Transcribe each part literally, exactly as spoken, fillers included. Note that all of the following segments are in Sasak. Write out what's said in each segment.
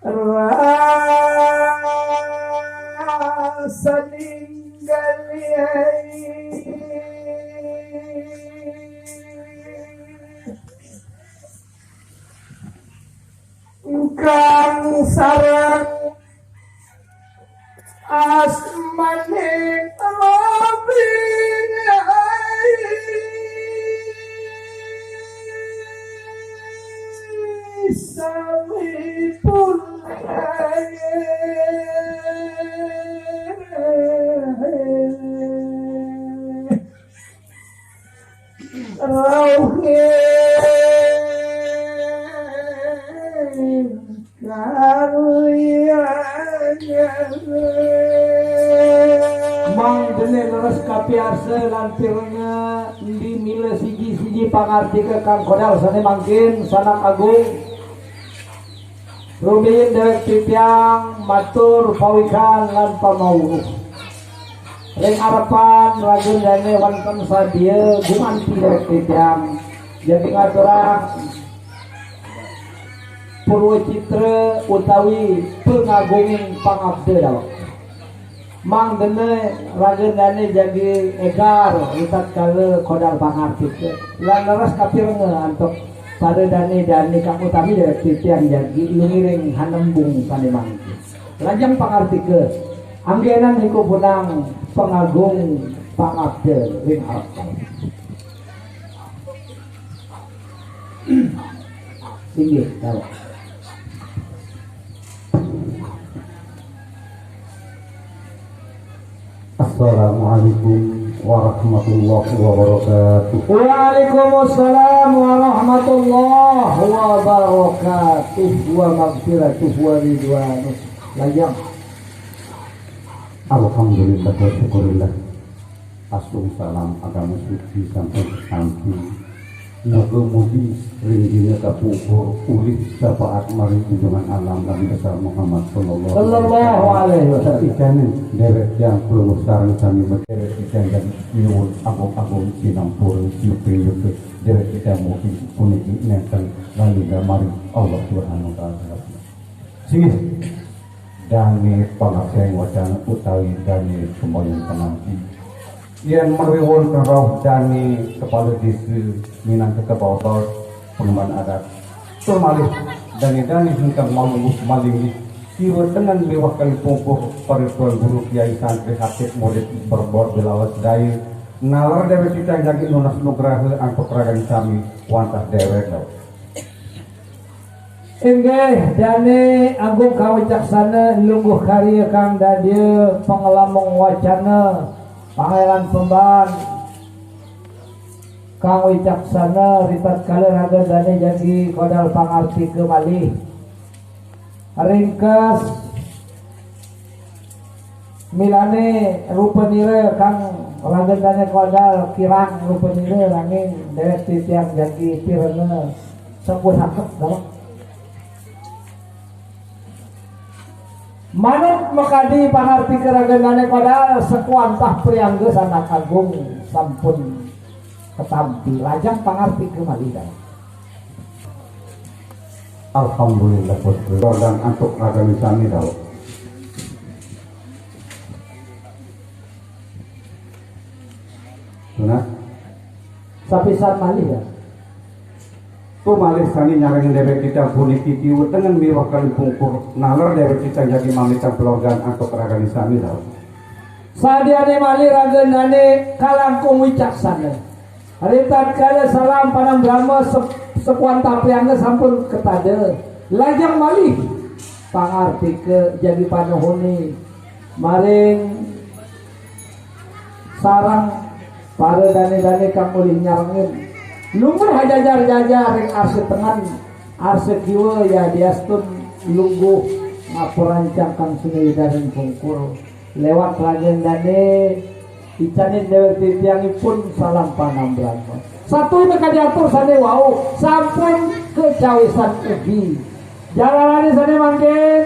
Rasa ninggali kang sareng asmane Robi. Sami pun rauhin karyanya. Mang dene leres kapiarsa lan pirenge, endi mila siji-siji pangartika kang kodal sane mangkin, sanak agung. Rumiyin dewek titiang matur pawikan lan pamawuruh. Ring arepan raga dane wenten sadia gumanti dewek titiang. Jagi ngaturang purwa citra utawi pangagunging pangabda dawek. Mang dene raga dane jagi egar ritatkala kodal pangartika. Lan leres kapirenga antuk para dane-dane kang utami dewek titiang jagi lungiring hanembung sane mangkin. Lajeng pangartika, anggenan iku punang pangagung pangabda ring arep. Inggih, dawek. Assalamualaikum warahmatullahi wabarakatuh. Waalaikumsalam warahmatullahi wabarakatuh. Wa maghfiratuh wa ridwanuh. Lajeng. Alhamdulillah wa syukurillah. Asung salam agama suci sampun sampi. Moga mugi ring dina kapungkur ulih syafaat maring junjungan alam Nabi besar Muhammad sallallahu Sallallahu alaihi wasallam. Ikaning dewek tiang pelungguh sareng sami dewek tiang dan nyuwun agung-agung sinampura yuke-yuke dewek tiang mugi puniki nenten lali maring Allah Subhanahu wa taala. Singgih. Dane pangabdeng wacana utawi dane pamoyong panampi. Yen menawi wonten rauh dane kepala desa minangka kebaos pengemban adat, tur malih dane-dane ingkang malungguh malinggih kiwa tengen miwah kalih pungkur para tuan guru kiai santri hatip murid berbor bilawas daya nalar dewek titiang jagi nunas nugraha antuk ragan sami wantah dewek dawek. Inggih, dane agung kawicaksana lungguh karya kang dadya pangelamung wacana, pangeran pemban kang wicaksana ritatkala raga dane jagi kodal pangartika malih. Ringkes Milane rupanira kang raga dane kodal kirang rupanira nanging dewek titiang jagi pirenga sapuh sakep dawek. Manut makadi pangartika raga dane kodal sakuantah priangga sanak agung sampun katampi lajeng pangartika malih dawek. Alhamdulillah, Bos. Dan antuk ragane sami dawek. Tuna. Sapisan malih ya. Tu malih sami nyarengin dewek titiang puniki kiwa tengen miwah kalih pungkur nalar dewek titiang jagi mamitang pelorgan antuk ragane sami dawek. Sadiane malih raga dane kalangkung wicaksana. Ritatkala salam panambrama sep-, sapuantah priangga sampun katada. Lajeng malih pangartika jagi panuhune maring sareng para dane-dane kang ulih nyarengin. Lungguh ajajar-jajar ring arsa tengen, arsa kiwa yadiastun lungguh ngapurancang kang sinulida ring pungkur. Lewat raga dane, icanin dewek titiangipun salam panambrama. Satuhina kadi atur sane wau sampun kacawisan ugi. Jalalane sane mangkin,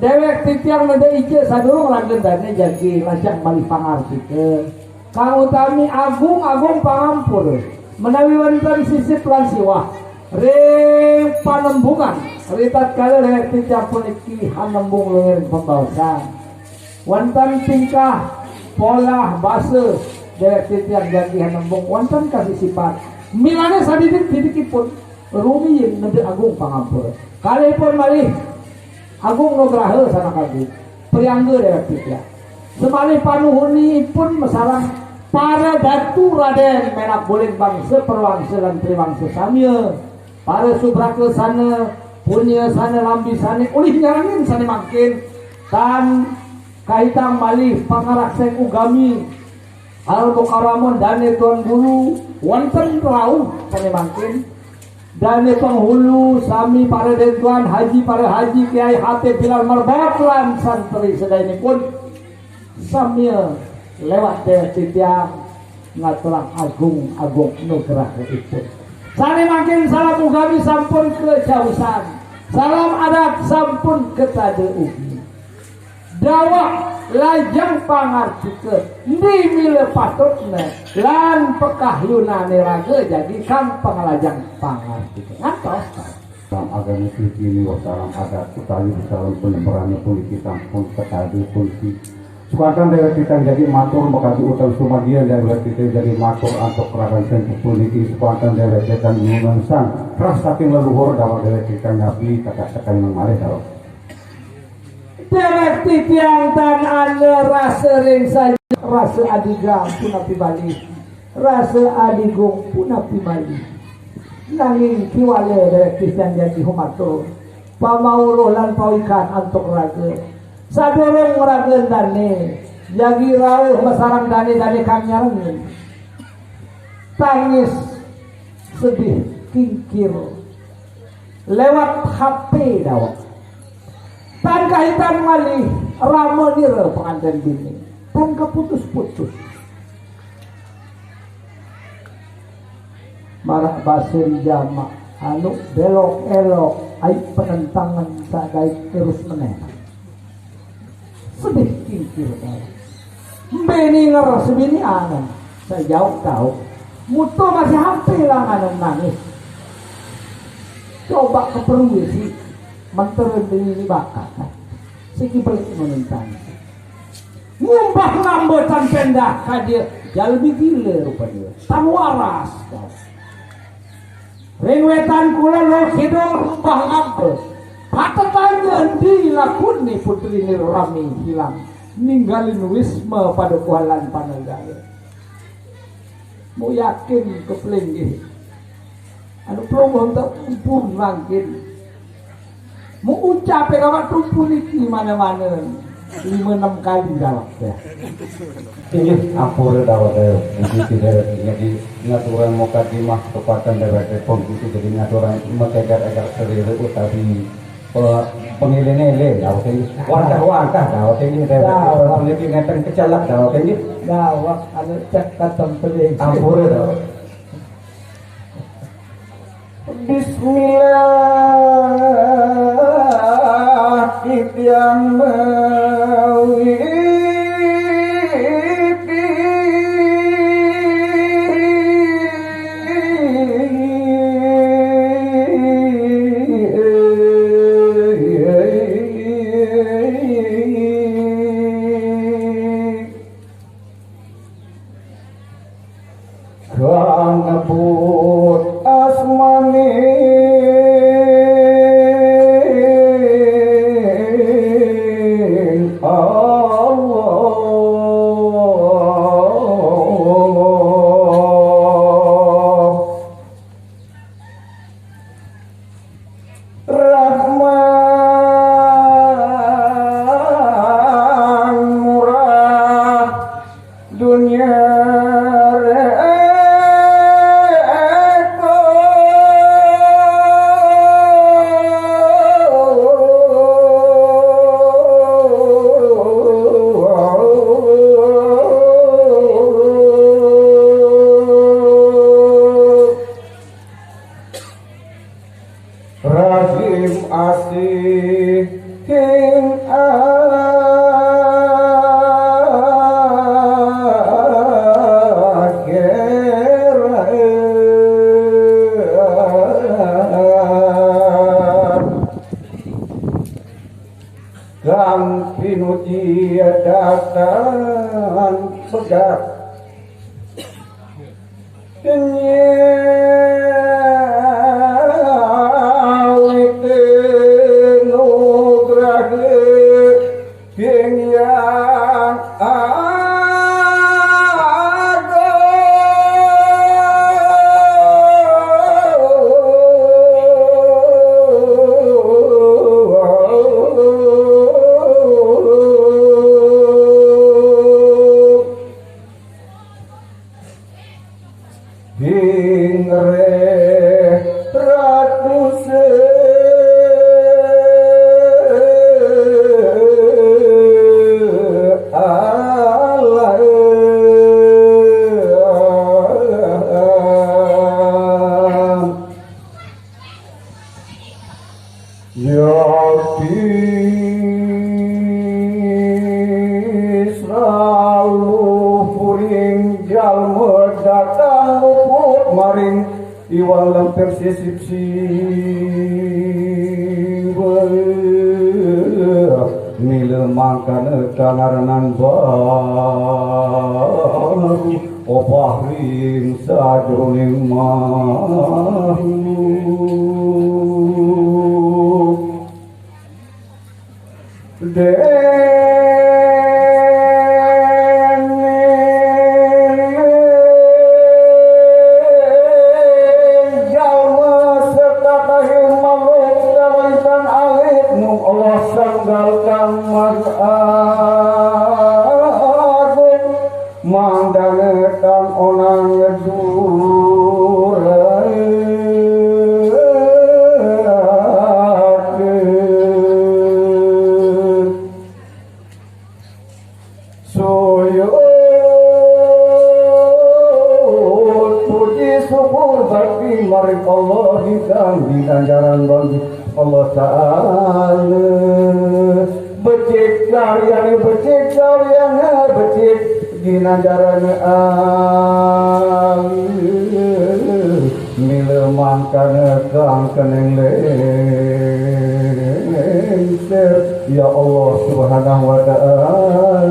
dewek titiang neda ica sadurung raga dane jagi lajeng malih pangartika. Kang utami agung-agung pangampura, menawi wenten sisip lan siwah. Ring panembungan, ritatkala dewek titiang puniki hanembung luhing pembaosan. Wenten tingkah, polah, basa, dewek titiang jagi hanembung, wenten kasisipan. Milane sadidik-didikipun, rumiyin nedek agung pangampura. Kalihipun malih, agung nugraha sanakadi. Priangga dewek titiang. Semalih panuhunipun masareng para datu raden menak buling bangsa, perwangsa lan triwangsa samia, para subraka sana, punia sana, lambi sana, ulih nyarengin sane mangkin, tan kaitang malih pangarakseng ugami, Al Mukarramun dane Tuan Guru, wonten rauh sane mangkin, dane penghulu, sami para dentuan, haji, para haji, kiai, hatib, bilal, marbot, lan santri sedayanipun, samia lewat dewek titiang ngaturang agung-agung nugrahipun. Sane mangkin salam ugami sampun kacawisan, salam adat sampun katada ugi. Daweg lajeng pangartika, endi mila patutne, lan pakahyunane raga jagi kang panglajeng pangartika. Ngantos. Salam agama suci miwah salam adat utawi salam penemparan puniki sampun katada puniki. Sukantan dewek titiang jagi matur makadi utang sumadyan dewek titiang jagi matur antuk ragan sing puniki. Sukantan dewek titiang nyunan sang ras saking leluhur daweg dewek titiang nyapi tekas tekan malih daweg. Dewek titiang tan ana rasa ring saja, rasa adigang punapi malih, rasa adigung punapi malih. Nanging kiwala dewek titiang jagi humatur pamauruh lan pawikan antuk raga. Sadurung raga dane jagi rauh masareng dane, dane kang nyarengin. Tangis sedih kingkir lewat H P daweg. Tan kahitan malih rama nira panganten bini. Tan kaputus-putus. Marak basin jamak anu belok-elok, ai penentangan sadait terus meneh. Sedih kingkir daweg. Bini ngeres bini angen. Sajauh tahu. Muto masih hampir langanan nangis. Coba keperui si menteren bini ini bakat. Siki belik menentang. Ngumbah ngambetan pendah kadia jal lebih gila rupanya. Tan waras. Ring wetan kulon, lor kidul, rumbah ngambe. Patetanya endi lakune putri nirami hilang, ninggalin wisma pada kualan panegara. Mu yakin keplinggih. Anu pelungguh entuk pun mangkin. Mu ucape daweg tumpu niki mana-mana lima enam kali daweg ya. Inggih, ampura daweg, eh, puji dewek, jadi ngaturang mukadimah kekuatan dewek, eh, pun itu jadi ngaturang mekegar-egar serira utawi pe-, pengilene-ele daweg inggih. Wantah-wantah daweg inggih dewek. Daweg. Puniki ngeten kecelak daweg inggih. Daweg anu cek katempeling. Ampura daweg. Bismillah titiang mawiti. Kang nyebut asmaning Allah. Rahman murah dunya reko. Rahim asih ing akhirat. Kang pinuji datang pegat. Nyawit nugrahe Hyang Agung. Hingreh Ratu se-, alam. Yati saluhuring jalma datang luput maring iwang lempir sisip siwa. Mila mangkana kangaranan baru. Obah ring sajroning makhluk. Dene jalma sakatahing makhluk kalawitan alit nu Allah sanggal kang maha agung. Mangdane kang onang ngedurake. Suyud puji syukur bakti maring Allah ingkang ginanjaran bagi Allah Ta'ala. Becik karyane becik, karyane becik, ginanjarane alit. Mila mangkana kang keneng lengser, ya Allah Subhanahu wa Ta'ala.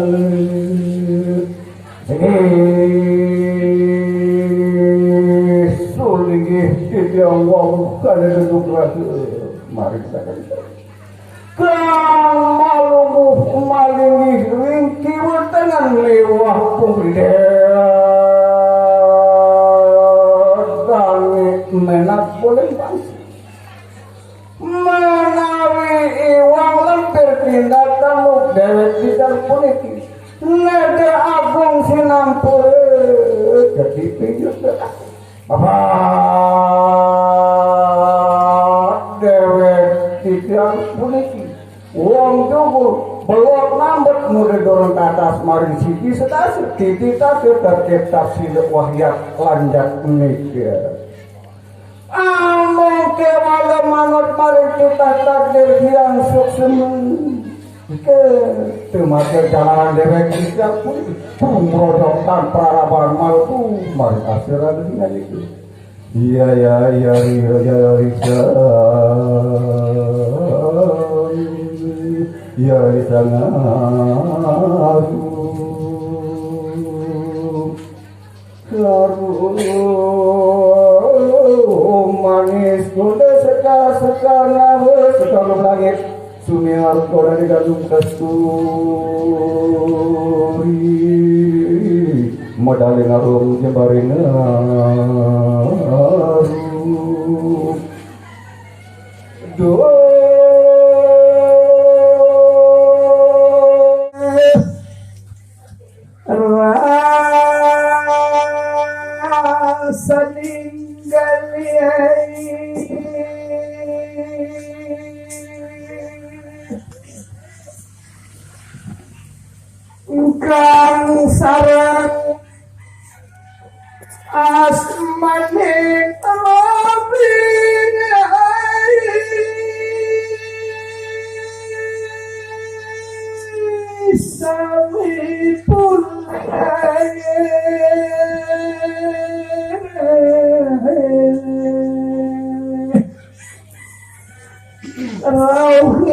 Inggih, sulinggih titiang wau kana duduk raga. Mari kita kan. Kang malungguh malinggih ring kiwa tengen miwah pungkridé. Dane menak boleh pangsi. Menawi iwang lempir tindak tanduk dewek titiang puniki. Neda agung sinampura gedi pinjur. Apa dewek titiang puniki? Wong tugu belok nambet muda dorong tatas maring siki setase titi tase terkep tafsir wahyat lanjak mikir. Among kewala manut maring titah takdir Hyang Suksma. Ke tumate jalaran dewek ijak pun pumrodok tan praraban malku maring asira dengan itu. Iya, ya, ya, ya, ya, ya, ya, ya, ya, Karu manis kuda seka-seka nawa sekalung langit. Sumiar koda di gadung kasturi. Modal ngarum jembaring ngarum. Duh. Rasa ninggali kang sareng asmane Robing. Sami pun rauh.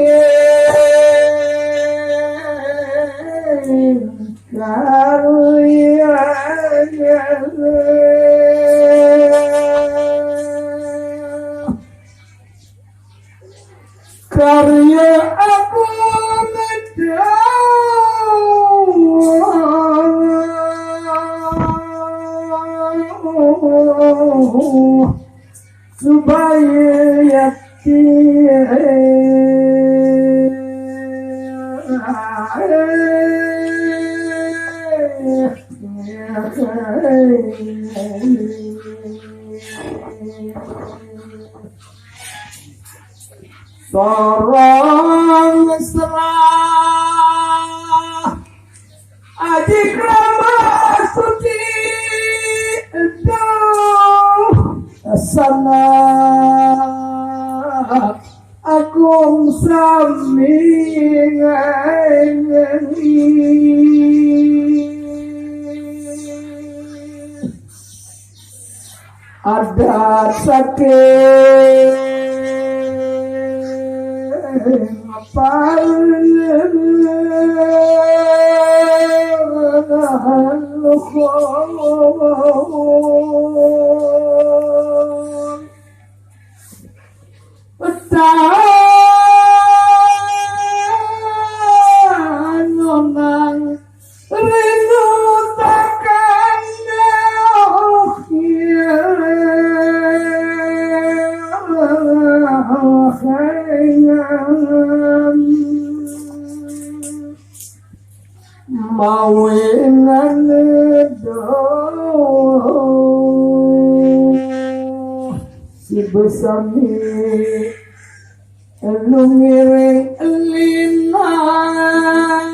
Sorong mesra aji krama suci, duh sana agung sami ngangi. Adat saking paling luhur. Tanonang rindu takkan mawinan doh si besami lu ngiring linampakan.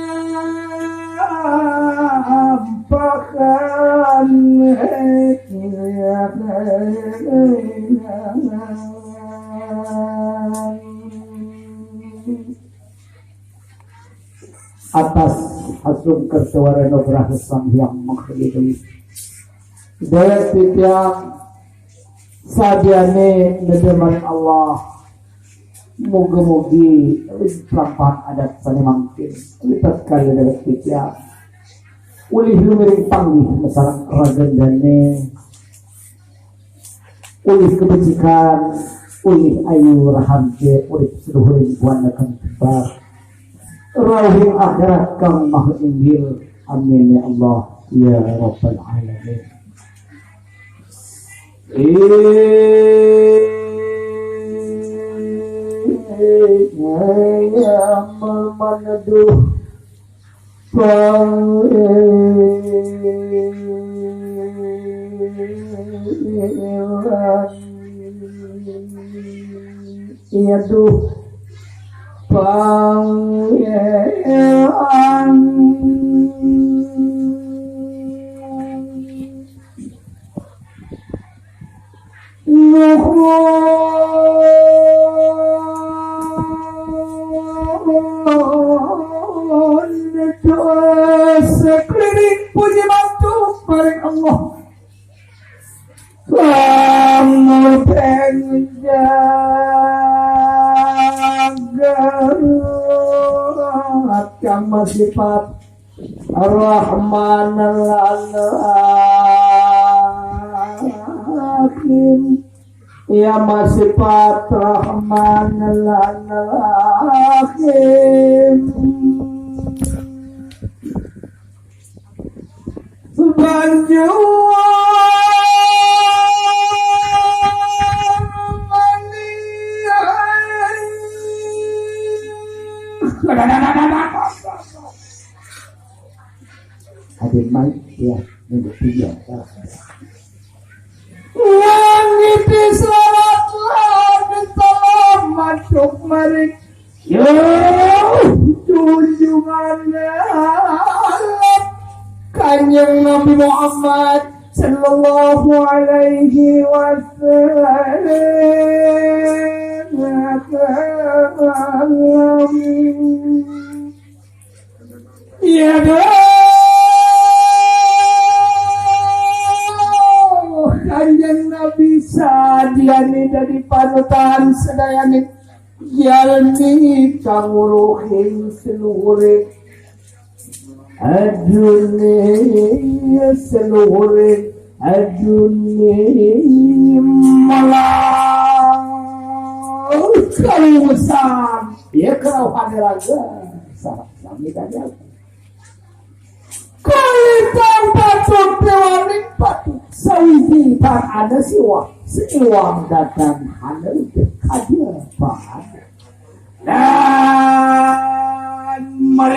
Atas hasung kersa wara nugraha Sang Hyang Maha Esa. Dewek titiang sadayane neda maring Allah, mugi-mugi ring pelampahan adat sane mangkin, ritatkala dewek titiang ulih lumiring panggih masareng ragan dane, ulih kabecikan, ulih ayu raharja, ulih saluhuring buana kang kembar. Rauhing akhirat kang maha inggil. Amin ya Allah ya Rabbal Alamin. Ih, ya, maneduh. Pangéran. Iya, duh. Pangéran. Nuhun doa sakeliling puji matur paring Allah. Pangudeng jagat kang masifat Rahman lan Rahim. Ya masifat Rahman lan Rahim. Banjur Hadir mai, ya, minggu tiga. Langit selawat lan salam masuk maring, ya, junjungan alam Kanjeng Nabi Muhammad sallallahu alaihi wasallam. Ya, duh. Kanjeng Nabi sadayane dadi panutan sadayane jalmi kang weruh ing saluhuring adune, saluhuring adune malah kalumesan. Ya, kerauhane raga. Sareng sami kanjeng. Kalintang patut dewaning patut. Sawiji tan ada siwa, seiwang datang hana udah kadia bahan. Dan mari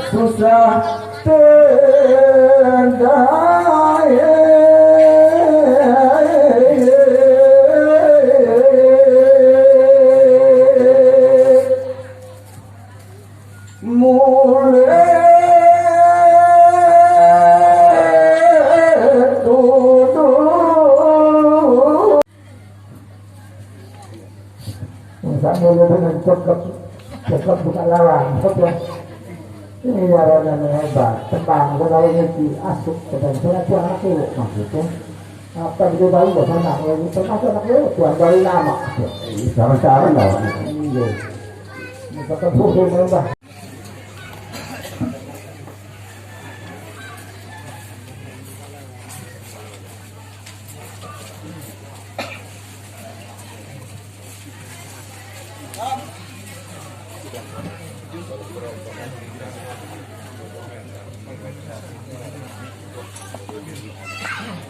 Susah tendai. Mulai tuduh. Sambil itu cekap, cekap buka lawang, cekap ya. Ini ya, namanya hebat. Tembang, kalau ini diasuk ke dalam surat, suara aku, maksudnya. Apa gitu tahu nggak sama? Kalau ini termasuk anak lu, tuan dari lama. Sama-sama lah. Iya. Ini kata buku nambah.